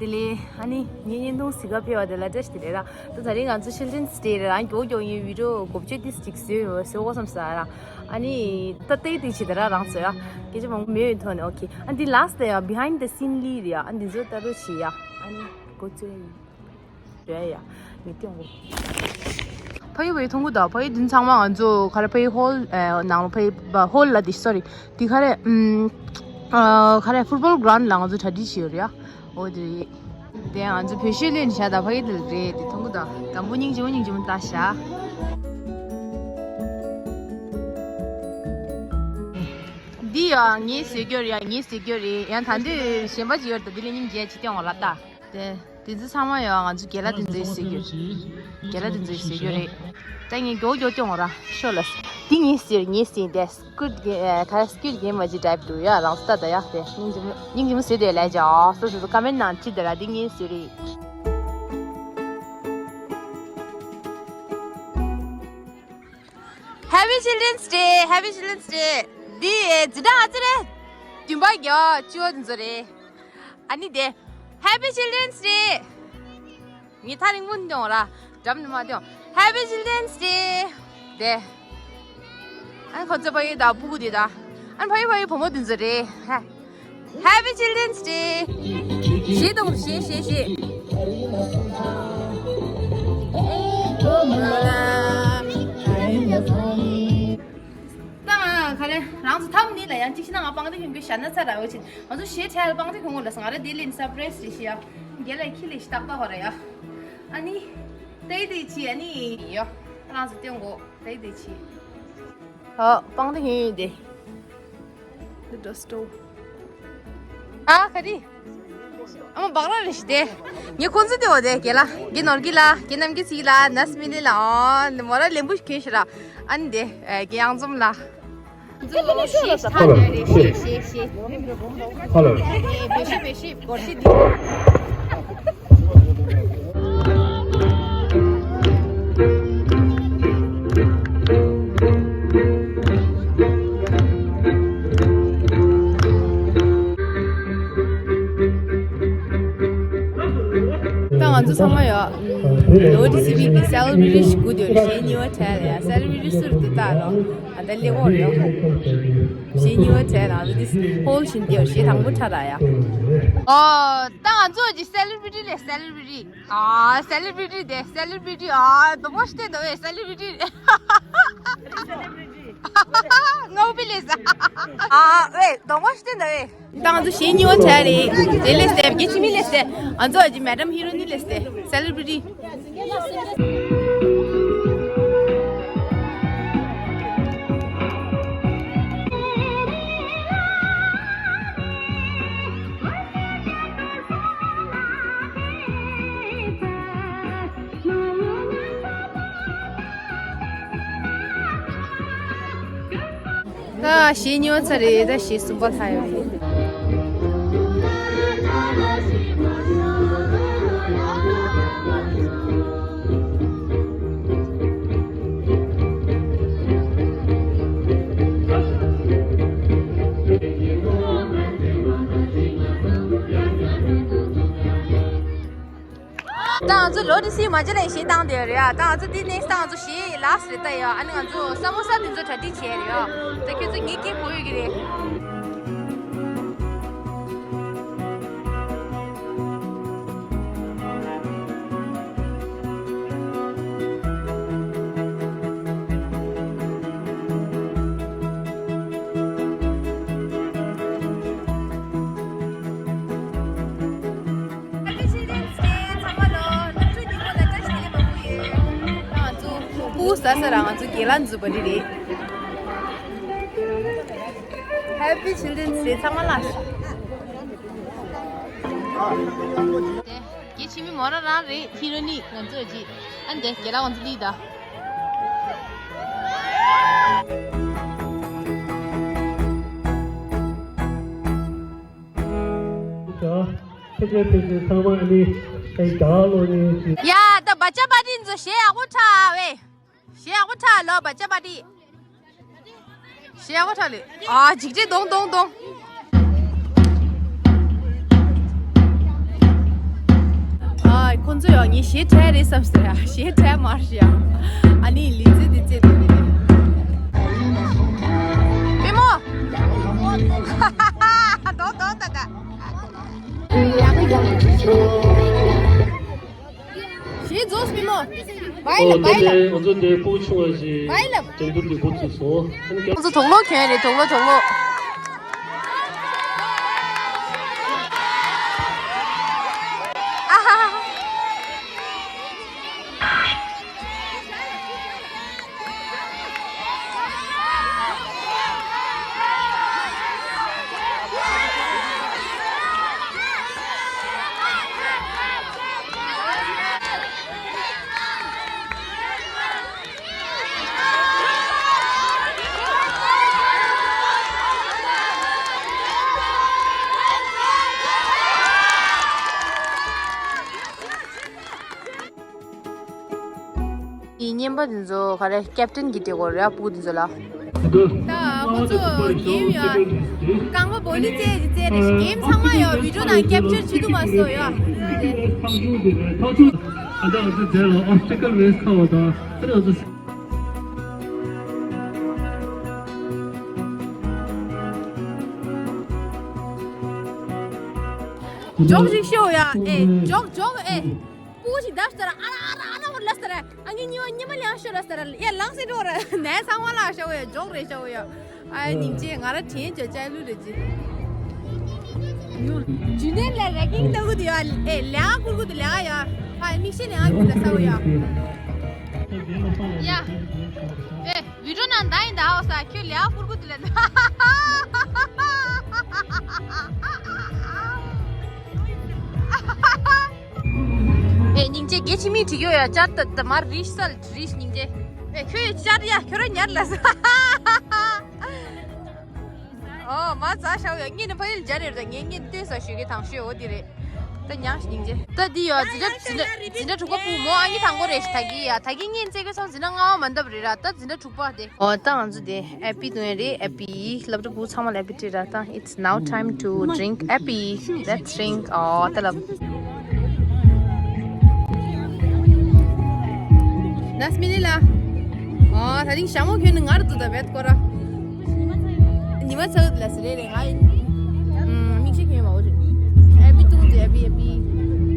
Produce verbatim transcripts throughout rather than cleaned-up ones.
དེ་ལས་ཨ་ནི་ངའི་བརྙན་ཐུང་གཟིགས་ག་ཕེབས་པ་དེ་ལ་བཀྲ་ཤིས་བདེ་ལེགས་ར། ད་ད་རིང་ང་ཚོ་ཤེལ་ཅན་སི་ཊེ་རེད་ར། མགྱོགས་མགྱོགས་ངའི་བི་ཌི་ཡོ་འགོ་བརྗོད་ཏིས་ཅིག་བཟོས་ཡོད་བཟོས་འོ་བསམ་ས་ར། ཨ་ནི་ད་ལྟའི་དེ་ཆེ་དེ་ར་རང་ཚོ་ཡ་སྐད་ཆ་མང་པོ་མེད་ཡོད་ཐོག་ནས། ཨོ་ཁེ། ཨ་འདི་ལ་སི་ཊི་ཡ་བི་ཧའིན་ཌི་ད་སིན་ལི་རེད་ཡ། ཨ་འདི་ཚོ་ལྟ་རོགས་བྱེད་ཡ། ཨ་ནི་འགོ་བརྗོད་ཡིན། རེད་ཡ། ངས་སྟོན་གོ། ཕ་ཡུལ་བའི་ཐུང་གུ་དང་ཕ་ཡུལ་དུན་ཚང་མ་ང་ཚོ་ག་རེ་ཕ་ཡུལ་ཧོལ་ནང་ལ་ཕ་ཡུལ་ཧོལ་ལ་དེ་སོ་རི་དེ་ག་རེ་ཨམ་ཨ་ག་རེ་ཕུཊ་བོལ་གྷི་རའུན་ཌི་ལ་ང་ཚོ་གྲ་སྒྲིག་བྱས་ཡོད་རེད་ཡ། འོ་དེ་རེད། དེ་ང་ཚོ་བོད་གཞས་ལེན་བྱ་དང་ཕ་ཡུལ་དེ་རེད། དེ་ཐུང་གུ་དང་དང་པོ་སྙིང་རྗེ་མོ་སྙིང་རྗེ་མོ་ལྟ་བྱ། འདི་ཡང་ངས་བཟོས་རྒྱུ་རེད་ཡ། ངས་བཟོས་རྒྱུ་རེད་ཡ། ད་འདི་གཞན་པ་ཅིག་ཡོད་རེད། ད་འདི་ལས་སྙིང་རྗེ་ཅིག་སྟོན་འོ་ལ་ལྟ། དེ་དེ་ཚོ་ཚང་མ་ཡང་ང་ཚོ་རྒན་ལགས་དེ་ཚོས་ཟེར་རྒྱུ། རྒན་ལགས་དེ་ཚོས་ཟེར་རྒྱུ་རེད། ད་ངས་མགྱོགས་མགྱོགས་སྟོན་འོ་ར་ཤོ་ལ། དེ་ངས་ཟེར་ངས་ཟེར་དེ་སྐུད་གེ་ཨ་ཁ་སྐུད་གེམ་མ་ཅི་ཌའིབ་འདུག་ཡ། རང་ས་ད་ཡ་དེ་སྙིང་རྗེ་མོ་སྙིང་རྗེ་མོ་ཟེར་དེ་ལས་ཀྱང་སོ་སོ་སོ་ཀ་མེན་ནང་ཅི་དེ་ར་དེ་ངས་ཟེར་རེད། Happy Children's Day! Happy Children's Day! འདི་ཨེ་ཇི་ལྟར་ཨ་ཙི་རེད། བདུན་པ་རྒྱ་བཅུ་བ་དེ་ཚོ་རེད། ཨ་ནི་དེ། Happy Children's Day! ངས་ཐག་རིང་པོ་ནས་འོང་ར། འགྲམ་ནས་མ་སྟོན། Happy Children's Day! དེ། ཨ་ནི་ཁོ་ཚོ་ཕ་ཡུལ་དང་སྤུ་གུ་དེ་དང་། ཨ་ནི་ཕ་ཡུལ་ཕ་ཡུལ་བུ་མོ་དེ་ཚོ་རེད། ཧ། Happy Children's Day! གཞས་གཏོང་གཞས་གཞས་གཞས། ད་ང་ག་རེ་རང་ཚོ་ཐམ་ནི་ལ་ཡང་གཅིག་ཤི་ན་ང་པང་དེ་ཁྱོད་ཀྱི་ཞྭ་ན་ཚ་ར་འོ་ཆེན་ང་ཚོ་གཞས་ཁྲལ་པང་དེ་ཁྱོད་ངོ་ལ་ང་ར་དེ་ལེན་སར་པ་རའི་སི་རེ་ཤི་ཡ། རྒྱལ་ལ་ཁྱི་ལས་ཤི་ཏག་ཏག་ག་ར་ཡ། ཨ་ནི། ཏེ་ཏེ་ཆི་ཨ་ནི་ཡོ། རང་ཚོ་སྟོན་གོ་ཏེ་ཏེ་ཆི། ཨ་པང་དེ་ཧིན་ཡོད་དེ། The dress store. ཨ་ག་རེ། ཨ་མ་བག་ར་རེ་ཤི་དེ། ངས་ཁོང་ཚོ་དེ་འོ་དེ་གེ་ལ་གེ་ནོར་གི་ལ་གེ་ནམ་གི་སི་ལ་ནས་མི་ལི་ལ་ཨ་མོ་ར་ལེན་བུ་ཤི་ཁེ་ཤི་ར་ཨ་ནི་དེ་གེ་ཡང་འཛོམས་ལ། Hello. Hello. ད་ང་ཚོ་ཚང་མ་ཡོད། ལོ་ཌི་སི་བི་གི་སེ་ལི་བི་རི་ཊི་ཞིག་སྒུག་སྡོད་རེད། གཞས་གཉིས་པ་བྲལ་ཡ། སེ་ལི་བི་རི་ཊི་སུ་རེད་འདུག་ལྟ་རོགས། ཨ་ད་ལེགས་འོ་རེད། གཞས་གཉིས་པ་བྲལ་རང་ཚོ་ཧོལ་ཕྱིན་ཏེ་གཞས་དང་པོ་ཁྲ་ར་ཡ། ཨོ་ད་ང་ཚོ་གི་སེ་ལི་བི་རི་ཊི་ལས་སེ་ལི་བི་རི་ཊི། ཨ་སེ་ལི་བི་རི་ཊི་དེ་སེ་ལི་བི་རི་ཊི། ཨ་དོ་མོ་ཤྟེ་དོ་ཨེ་སེ་ལི་བི་རི་ཊི། ངའུ་པི་ལེ་ས། ཨ་ཝེ་དོ་མོ་ཤྟེ་དོ་ཨེ། ད་ང་ཚོ་གཞས་གཉིས་པ་བྲལ་རེད། དེ་ལས་སེ་རྒྱལ་ཕྱི་མི་ལས་སེ། ང་ཚོ་ཨ་ཅི་མེ་ཌམ་ཧི་རོ་ནི་ལས་སེ། སེ་ལི་བི་རི་ཊི། ད་གཞས་གཉིས་པ་ཚར་རེད། ད་གཞས་གསུམ་པ་ལྷག་ཡོད་རེད། ད་ང་ཚོ་ལོ་དེ་སི་མ་ཇི་ལ་གཞས་བཏང་བསྡད་ཡོད་རེད་ཨ། ད་ང་ཚོ་འདི་ནེག་སི་ད་ང་ཚོ་གཞས་ལ་སི་རེད་ད་ཡ། ཨ་ནི་ང་ཚོ་ས་མོ་ས་དེ་ཚོ་གྲ་སྒྲིག་བྱས་རེད་ཨ། ད་ཁྱོད་ཚོ་ངའི་སྐད་གོ་ཡོད་ཀྱི་རེད། ཕུ་ས་ས་ར་ང་ཚོ་རྒན་ལགས་འཛུལ་བ་འདི་རེད། Happy Children's Day ཚང་མ་ལ། དེ་རྒྱལ་ཕྱི་མི་མོ་ར་རང་རེད། ཁྱི་རོ་ནི་ང་ཚོ་ཅི་ཨ་འདས་རྒན་ལགས་ང་ཚོ་ལི་ད། ཕལ་ཆེར་ཕལ་ཆེར་ཚང་མ་ནི་ཨེ་ད་ལོ་ནི། ཡ་ད་བ་ཅ་བ་ཏི་ཚོ་གཞས་ཡག་པོ་འཁྲབ་བས། གཞས་ཡག་པོ་འཁྲབ་ལོ་བ་ཅ་བ་ཏི། གཞས་ཡག་པོ་འཁྲབ་ལེ། ཨ་འཇིགས་བྲལ་གདོང་གདོང་གདོང་། ཁོང་ཚོ་ཡང་ངས་ཞེ་ཁྲལ་རེད་བསམ་ཟེར་ཡ། ཞེ་ཁྲལ་མ་རེད་ཡ། ཨ་ནི་ལི་ཙི་དེ་རྩེད་དེ་རེད། པི་མོ། དོ་དོ་ད་ད། ཞེ་རྫོགས་པི་མོ། བའི་ལ་བའི་ལ། ང་ཚོ་འདིར་སྤུ་ཆུང་བ་ཞིག་བའི་ལ། འགྲན་བསྡུར་འདི་འགོ་བཙུགས་སོང་། ཁོང་ཚོ་དུག་ལོག་གྱོན་རེད། དུག་ལོག་དུག་ལོག། ཨ་ཧ་ཧ། ཡིན། རྔན་པ་འདི་ཚོ་ག་རེ། ཀེབ་ཏན་གྱི་སྤྲད་དགོས་རེད། ཨ་སྤུ་གུ་འདི་ཚོ་ལ། ད་ཁོ་ཚོ་གེམ་ཡ། རྐང་པ་བོ་ལི་རྩེད་ཀྱི་རྩེད་རེད། གེམ་ཚང་མ་ཡ་བི་ཌིའོ་ནང་ཀེབ་ཅར་བྱེད་ཐུབ་མ་སོང་ཡ། ཨ་ད་ང་ཚོ་རྫས་ལ་ཨོབ་སི་ཊི་ཀལ་རེས་ཁ་བ་དང་། ཨ་ད་ང་ཚོ། ཇོག་ཞིག་ཤོག་ཡ། ཨེ་ཇོག་ཇོག་ཨེ། སྤུ་གུ་ཞིག་བརྡབས་ས་ར། ཨ་ར་ཨ་ར་ཨ་ར་ཧོར་ལ་ས་ར། ཨ་ངའི་གཉིས་པ་གཉིས་པ་ལ་ཡང་ཤོར་ལ་ས་ར། ཡ་ལངས་སེ་འགྲོ་ར། ནས་ཚང་མ་ལ་ཤོག་ཡ། ཇོག་རེད་ཤོག་ཡ། ཨ་སྙིང་རྗེ། ང་ར་དྲན་བྱ་ཅ་ལུ་རེད་ཅི། ཇུ་ནེར་ལ་རེ་ཀིང་ལྟ་གུ་དུ་ཡ། ཨེ་ལ་ཀུར་གུ་དུ་ལ་ཡ། ཨ་མིག་ཤེལ་ནས་ང་གུ་ལ་ས་བ་ཡ། ཡ། ཨེ། བི་ཌིའོ་ནང་ད་ཡིན་ད་འོ་ས། ཁྱོད་ལས་ཨ་ཕུར་གུ་དུ་ལས་ད། ཨེ་སྙིང་རྗེ། སྐད་ཆ་མི་དྲི་གྱོ་ཡ། ཅར་ད་ད་མར་རིས་སལ་རིས་སྙིང་རྗེ། ཨེ་ཁྱོད་ཡ་ཅར་ཡ། ཁྱོད་ར་ཉར་ལ་ས། ཨོ་མ་ཛ་ཤའོ་ཡ། ངས་ནི་ཕ་ཡུལ་སྦྱར་རེད་ད། ངས་ངས་སྟོན་ས་ཞུ་གི་དང་ཞུ་འོ་དེ་རེད། ད་ཉག་སྙིང་རྗེ། ད་འདི་ཡོད། འཛིན་གྲྭ་འཛིན་གྲྭ་འཛིན་གྲྭ་དྲུག་པ་སྤུ་གུ་མོ་ཨ་ནི་དང་པོ་རེད་ཤག་ད་གི་ཡ། ད་གི་ངས་རྩེད་དགོས་སོང་། འཛིན་གྲྭ་ལྔ་པ་མ་འདབ་རེད་ར། ད་འཛིན་གྲྭ་དྲུག་པ་དེ། ཨོ་ད་ང་ཚོ་དེ་ཨེ་པི་འཐུང་ཡ་རེད། ཨེ་པི། སློབ་གྲྭ་སྤུ་གུ་ཚང་མ་ལ་ཨེ་པི་སྤྲད་ར། ད་it's now time to drink ཨེ་པི། Let's drink. ཨོ་ད་ལབ། ལཱསི་མི་ནིཊ་ལ། ཨོ་ད་རིང་ཞྭ་མོ་གྱོན་ནས་ང་རུ་འདུག་ད་བེད་སྐོར་ར། ཉི་མ་ཚ་གི་ལ་ཟེར་རེད་རེད། ང་ཡིན། ཨུམ། མིག་ཤེལ་གྱོན་མ་འོ་རེད། ཨེ་པི་བཏུང་དེ་ཨེ་པི་ཨེ་པི།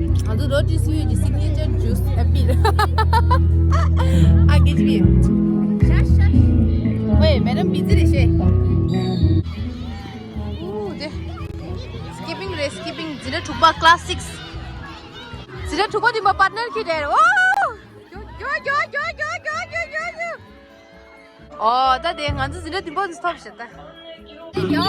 ང་ཚོ་རོ་ཏི་སི་ཡུ་གི་སི་གི་ནེ་ཅར་ཇུས་ཨེ་པི་རེད། ཨ་གེ་ཅི་པི། ཝེ་མེ་ཌམ་བི་ཛི་རེད་ཤེ། ཨུ་དེ། སི་ཀི་པིང་རེད། སི་ཀི་པིང་། འཛིན་གྲྭ་དྲུག་པ། ཀི་ལཱས་སིགས། འཛིན་གྲྭ་དྲུག་པ་བདུན་པ་པཱར་ཊི་ནར་ཁྱེར་རེད། ཨོ། ཨོ་ད་དེ་ང་ཚོ་འཛིན་གྲྭ་བདུན་པ་ཚོ་ཐོབ་ཤག་ད། བཅུ་གཉིས།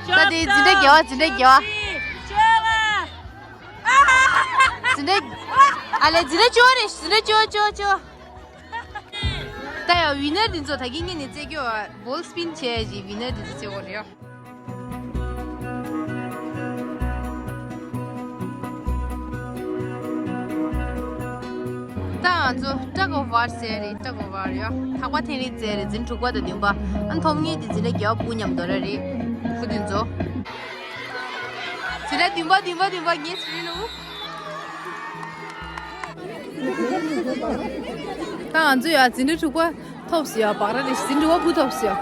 ད་དེ་འཛིན་གྲྭ་བརྒྱད་པ། འཛིན་གྲྭ་བརྒྱད་པ། འཛིན་གྲྭ། ཨ་ལས། འཛིན་གྲྭ་བཅུ་པ་རེད། འཛིན་གྲྭ་བཅུ་པ། བཅུ་པ། བཅུ་པ། ད་ཡང་ཝི་ནར་འདི་ཚོ་ད་གིན་ངས་ནི་རྩེད་རྒྱུ་བོལ་སི་པིན་བྱས་ཡ་ཅིག་ཝི་ནར་འདི་ཚོ་རྩེད་དགོས་རེད་ཡ། ད་ང་ཚོ་ཊག་ཨོབ་ཝར་ཟེར་རེད། ཊག་ཨོབ་ཝར་ཡ། ཐག་པ་འཐེན་རེས་རྩེད་རེད། འཛིན་གྲྭ་དྲུག་པ་དང་བདུན་པ། ཨ་ཐོབ་ངེས་དེ་འཛིན་གྲྭ་བརྒྱད་པ་སྤུ་གུ་མཉམ་དུ་ར་རེད། ཁུ་དེ་ཚོ། འཛིན་གྲྭ་བདུན་པ། བདུན་པ། བདུན་པ་ངས་ཟེར་ལོ། ད་ང་ཚོ་ཡ་འཛིན་གྲྭ་དྲུག་པ་ཐོབ་སོང་ཡ། བག་ར་རེད། འཛིན་གྲྭ་དྲུག་པ་སྤུ་གུ་ཐོབ་སོང་ཡ།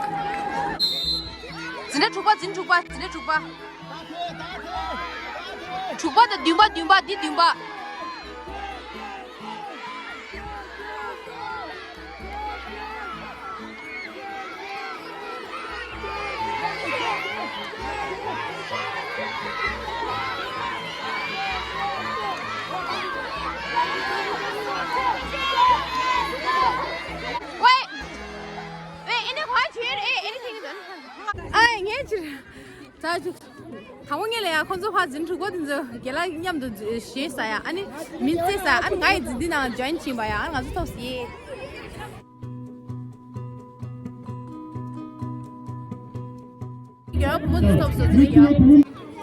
འཛིན་གྲྭ་དྲུག་པ། འཛིན་གྲྭ་དྲུག་པ། འཛིན་གྲྭ་དྲུག་པ། དྲུག་པ་དང་བདུན་པ། བདུན་པ། འདི་བདུན་པ། Wait! Wait, in the quiet here, eh, anything is on. ཨ་ངས་ཅི། ད་ཅི། དང་པོ་ངས་ལ་ཡ་ཁོང་ཚོ་ཕར་འཛིན་གྲྭ་དྲུག་པ་དེ་ཚོ་རྒན་ལགས་མཉམ་དུ་ཞོན་ས་ཡ། ཨ་ནི་མི་རྩེ་ས། ཨ་ནི་ང་ཡི་འཛིན་འདི་ནང་ཇོ་ཡིན་ཕྱིན་པ་ཡ། ཨ་ནི་ང་ཚོ་ཐོབ་སི་ཡེ། ཡ་ བུ་མོ་འདི་ཐོབ་སོང་ཟེར་ཡ།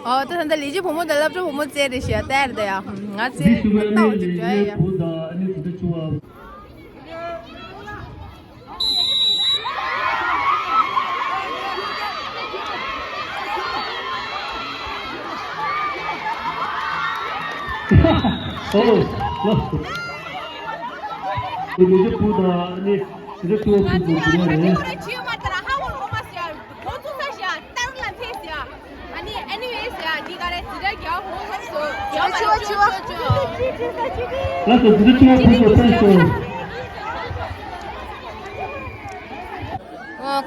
ཨོ་ད་ད་ལྟ་ལས་བྱེད་བུ་མོ་དང་སློབ་གྲྭ་བུ་མོ་བཙལ་རེད་ཤག་བལྟས་རེད་ད་ཡ། ང་ཚོས་ལྟ་བ་ཅིག་འཇོག་ཡ། ཨོ། ལོ། དེ་མི་ཚེ་ཕུགས་དང་ནི་དེ་ཚེ་ཕུགས་ཕུགས་ཕུགས་ཕུགས་རེད། ཨ་ནི་anyways ཡ་འདི་ག་རེ་འཛིན་གྲྭ་རྒྱག་ཧོ་ཧོ་སོ་ཡོད་པ་ཆུ་བ་ཆུ་བ་ཆུ་བ། ལགས་སོ། འཛིན་གྲྭ་ཆུ་བ་ཕུགས་སོ་ཕུགས་སོ།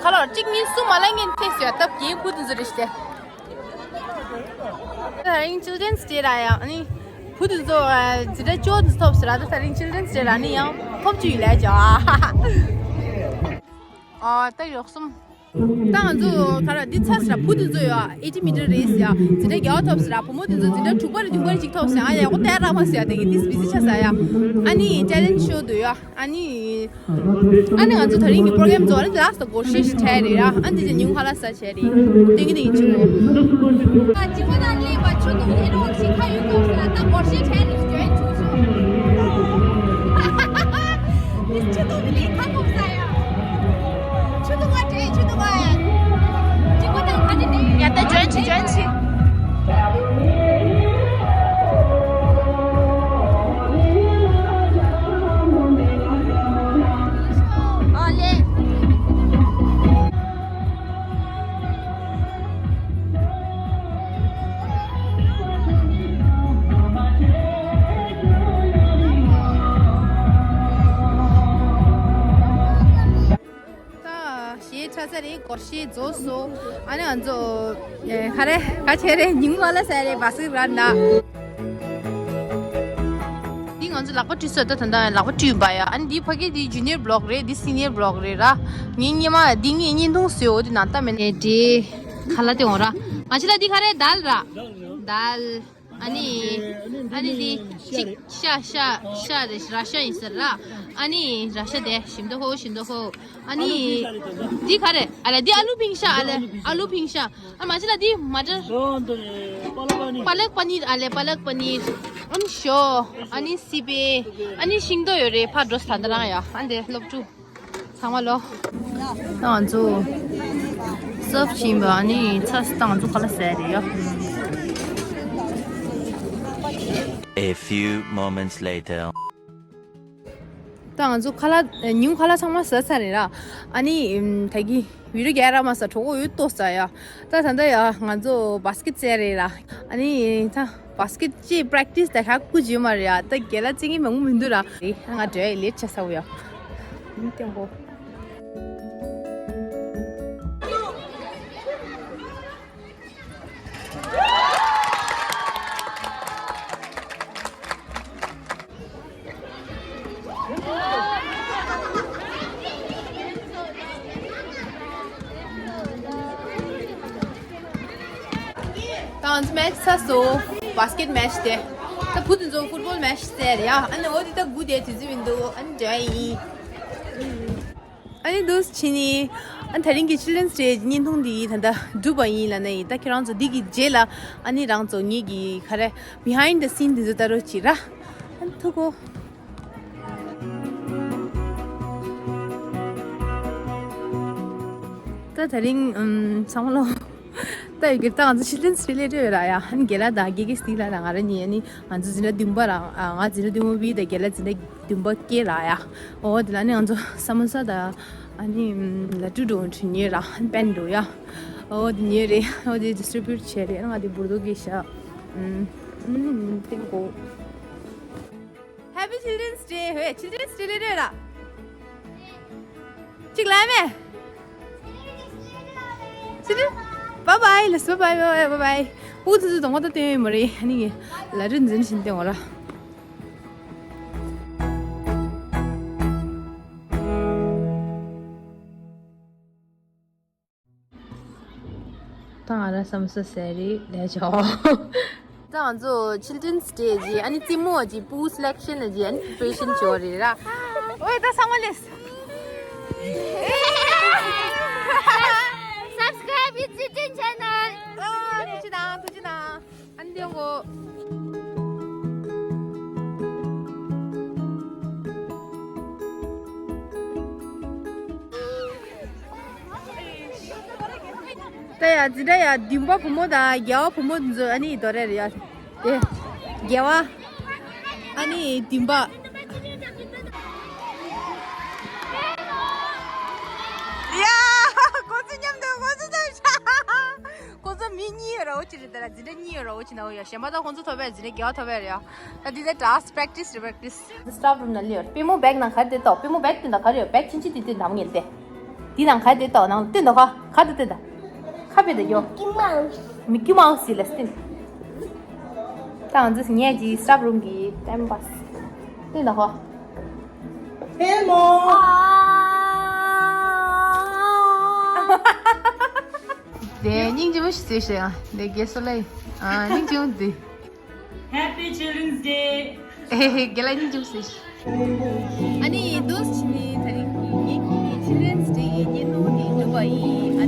ཁ་ལོར་གཅིག་གཉིས་གསུམ་མ་ལ་ངན་ཐེ་སི་ཡ་སྟབས་ཀྱིས་བུ་དེ་ཚོ་རེ་ཞིག་སྟེ། ད་རིང་children's day ར་ཡ། ཨ་ནི་བུ་དེ་ཚོ་འཛིན་གྲྭ་བཅུ་དེ་ཚོ་ཐོབ་ཟེར་ར། ད་ད་རིང་children's day ར་ནི་ཡང་ཐོབ་ཅིག་ཡོད་ལས་ཀྱང་། ཨ་ད་ཡོག་གསུམ། ད་ང་ཚོ་ག་ར་འདི་ཚར་ཟེར་ར། བུ་དེ་ཚོ་ཡ་eighty meter race ཡ་འཛིན་གྲྭ་བརྒྱ་ཐོབ་ཟེར་ར། བུ་མོ་དེ་ཚོ་འཛིན་གྲྭ་དྲུག་པ་རེ་བདུན་པ་རེ་གཅིག་ཐོབ་ཟེར། ཨ་ཡ་ཡག་པོ་ལྟ་ར་མ་ཟེར་ཡ། དེ་གི་this busy ཆགས་ཟེར་ཡ། ཨ་ནི་talent show འདུག་ཡ། ཨ་ནི། ཨ་ནི་ང་ཚོ་དེ་རིང་གི་པོ་རོ་གྷ་རམ་རྫོགས་ནས་last སྒོར་གཞས་ཤིག་བྲིས་རེད་ར། ཨ་འདི་ཚོ་ཉིན་གུང་ཁ་ལག་ཟ་བྱས་རེད། དེ་གི་དེ་གི་ཆུ་ངོ་། ཅི་མ་ན་ལེ་བ་ཆུ་དུང་ཨེ་རོག་ཞིག་ཁ་ཡོད་དུང་ཟེར་ན་ད་སྒོར་གཞས་བྲིས་རེད། ཇོ་ཡིན་ཆུ་ཤོག་ཆུ་དུང་ལེ་ཁ་ཁོག་ཟ་ཡ། ཆུ་དུང་བ་བྲིས། ཆུ་དུང་བ་ཡ། ཅི་མ་ན་ཁ་ནི་ནི་ཡ་ད་ཇོ་ཡིན་ཆུ་ཇོ་ཡིན་ཆུ། ད་གཞས་ཆ་ཚ་རེད། སྒོར་གཞས་རྫོགས་སོང་། ཨ་ནི་ང་ཚོ་ཨེ་ག་རེ་ག་བྱས་རེད། ཉིན་མོ་ལ་ཟ་རེད། བ་སི་ར་ན། འདི་ང་ཚོ་ལག་པ་བཀྲུས་སོ། ད་ད་ལྟ་ལག་པ་བཀྲུས་པ་ཡ། ཨ་ནི་འདི་ཕ་གི་འདི་junior block རེད། འདི་senior block རེད་ར། ངའི་སྙེ་མ་འདི་ངའི་བརྙན་ཐུང་བཟོས། འོ་དེ་ནང་ལྟ་མེད་ནས་འདྲེ་ཁ་ལ་དེ་འོང་ར། ང་ཆེ་ལ་འདི་ག་རེ་དཱལ་ར། དཱལ། ཨ་ནི། ཨ་ནི་འདི་ཅིག་ཤ་ཤ་ཤ་རེད། ར་ཤ་ཡིན་ཟེར་ར། ཨ་ནི་ར་ཤ་དེ་ཞིམ་མདོག་ཧོ་ཞིམ་མདོག་ཧོ། ཨ་ནི། འདི་ག་རེ། ཨ་ལ་འདི་ཨ་ལུ་ཕིང་ཤ། ཨ་ལ་ཨ་ལུ་ཕིང་ཤ། ཨ་མ་ཅི་ལ་འདི་མ་ཏྲ། པ་ལག་པ་ནིར། ཨ་ལེ་པ་ལག་པ་ནིར། ཨ་ནི་ཞོ། ཨ་ནི་སི་པེ། ཨ་ནི་ཤིང་ཏོག་ཡོད་རེད། ཕར་འགྲོ་ས་ད་རང་ཡ། ཨ་འདི་སློབ་ཕྲུག་ཚང་མ་ལོ། ད་ང་ཚོ་སབ་ཕྱིན་པ་ཨ་ནི་ཚ་ད་ང་ཚོ་ཁ་ལག་ཟས་རེད་ཡ། A few moments later. ད་ང་ཚོ་ཁ་ལག་ཉིན་ཁ་ལག་ཚང་མ་ཟ་ཚར་རེད་ར། ཨ་ནི་ད་གི་བི་ཌི་ཡོ་རྒྱག་ར་མ་ཟ། གྲོགས་པོ་ཡོད་ཏོ་ཟ་ཡ། ད་ད་ད་ཡ་ང་ཚོ་བ་སི་ཀེ་ཊི་རྩེད་རེད་ར། ཨ་ནི་ད་བ་སི་ཀེ་ཊི་ཅི་པྲེག་ཊི་སི་ད་ཧ་གོ་གི་ཡོད་མ་རེད་ཡ། ད་རྒན་ལགས་རྩེད་མཁན་མང་པོ་མི་འདུག་ར། ཨེ་ང་འགྲོ་ཡ། ལེཊ་ཆགས་ཚར་བ་ཡ། ཨ་ནི་ཏེང་གོ། ད་ང་ཚོ་མེ་ཆི་ཚར་སོང་། བ་སི་ཀེ་ཊི་མེ་ཆི་དེ། ད་བུ་དེ་ཚོ་ཕུཊ་བོལ་མེ་ཆི་རྩེད་རེད་ཡ། ཨ་ནི་འོ་དེ་ད་སྒུག་བསྡད་དུས་ཚོད་མི་འདུག་ཨ་ནི་འགྲོ་ཡ་ཡིན། ཨ་ནི་འདུག་སེ་ཕྱིན་ནི། ཨ་ནི་དེ་རིང་གི་ཆིལ་ཌྲེན་སི་ཌེ་གི་བརྙན་ཐུང་འདི་ད་ལྟ་གྲུབ་པ་ཡིན་ལབ་ན་ཡིན། ད་ཁྱེད་རང་ཚོ་འདི་གི་རྗེས་ལ་ཨ་ནི་རང་ཚོ་ངེད་ཀྱི་ག་རེ་behind the scene འདི་ཚོ་ལྟ་རོགས་གྱིས་ར། ཨ་ནི་ཐུག་གོ། ད་དེ་རིང་ཨམ་ཚང་མ་ལོ། ད་ཡོད་གི། ད་ང་ཚོ་ཆིལ་ཌྲེན་སི་ཌེ་སླེབས་འགྲོ་ཡོད་ར་ཡ། ཨ་ནི་རྒན་ལགས་དང་དགེ་རྒན་སི་ལགས་དང་ང་རང་གཉིས། ཨ་ནི་ང་ཚོ་འཛིན་གྲྭ་བདུན་པ་ར། ཨ་ང་འཛིན་གྲྭ་བདུན་པ་བི་དང་རྒན་ལགས་འཛིན་གྲྭ་བདུན་པ་ཀེ་ར་ཡ། འོ་དེ་ལ་ནི་ང་ཚོ་ས་མོ་ས་དང་ཨ་ནི་ལ་ཏུ་འགྲོ་འདྲ་ཉོས་ར། ཨ་ནི་པན་འགྲོ་ཡ། འོ་དེ་ཉོས་རེད། འོ་དེ་ཌིས་ཊི་རི་བིའུཊ་བྱས་རེད། ང་དེ་འབུར་རྡོག་གི་ཤ། ཨམ། ཨམ། ཏེང་གོ། Happy Children's Day. ཧེ། ཆིལ་ཌྲེན་སི་ཌེ་སླེབས་འགྲོ་ཡོད་ར། གཅིག་ལབ་མེད། ཆིལ་ཌྲེན། བའི་བའི། ལགས་སོ། བའི་བའི། བའི་བའི། འུ་ཚོ་ཚོ་དང་པོ་ད་སྟོན་ཡོད་མ་རེད། ཨ་ནི་ལ་རི་འཛིན་བཞིན་སྟོན་འོ་ར། ད་ང་རང་བསམ་ས་ཟེར་རེད་ལས་ཆོག་ད་ང་ཚོ་ཆིལ་ཌྲེན་སི་ཌེ་གི་ཨ་ནི་རྩེད་མོ་གི་ཕྲུ་གུ་སི་ལེག་ཤན་གི་ཨ་ནི་པི་རི་པ་རེ་ཤན་བྱེད་པ་རེད་ར། ཨོའི་ད་ཚང་མ་ལས། Subscribe It's Written channel. ཨོ། ད་ཡ་འཛི་ད་ཡ་འདུན་པ་བུ་མོ་དང་རྒྱལ་བ་བུ་མོ་འཛི་ཨ་ནི་དོ་རེ་རེ་ཡ། དེ། རྒྱལ་བ། ཨ་ནི་འདུན་པ། ཡ། ཁོ་ཚོ་མཉམ་དུ་ཁོ་ཚོ་ཚོ་ཤ། ཁོ་ཚོ་མི་གཉིས་ཡོད་ར་འོ་ཅི་རེད་ད་ར་འཛི་ད་གཉིས་ཡོད་ར་འོ་ཅི་ན་འོ་ཡ་གཞན་པ་ད་ཁོ་ཚོ་ཐོབ་པ་རེད་འཛི་ད་རྒྱལ་བ་ཐོབ་པ་རེད་ཡ། ད་འདི་ད་ཌཱན་སི་པེ་རེག་ཊི་སི་རེད་པེ་རེག་ཊི་སི། སི་ཊོབ་རུམ་ན་ལེ་ཡོད། པུས་མོ་བེག་ནང་ག་རེ་བསྡད་ཏོ། པུས་མོ་བེག་སྟོན་དང་ག་རེ་ཡོད། བེག་ཆུང་ཆུང་དེ་སྟོན་དང་མ་ངེས་ཏེ། དེ་ནང་ག་རེ་བསྡད་ཏོ། ནང་སྟོན་དང་ཧ་ག་རེ་བསྡད་ཏོ། ཁ་བེ་ད་ཡོ། མིག་ཀི་མའུ་སི། མིག་ཀི་མའུ་སི་ལ་སྟོན། ད་ང་ཚོས་ངས་ཀྱི་སི་ཊོབ་རུམ་གི་ཊའིམ་པཱ་སི། སྟོན་དང་ཧོ། ཧེ་མོ། དེ་སྙིང་རྗེ་མོ་ཞིག་བཟོས་ཤག་ཡ། དེ་རྒན་གསོ་ལ་ཡི། ཨ་སྙིང་རྗེ་མོ་འདི། Happy Children's Day. ཨེ་ཧེ་རྒན་ལགས་སྙིང་རྗེ་མོ་ཟེར། ཨ་ནི་འདུག་སེ་བྱས་ནས་ད་རིང་ངེད་ཀྱི་ཆིལ་ཌྲེན་སི་ཌེ་ཡི་བརྙན་ཐུང་འདི་འགྲུབ་པ་ཡིན།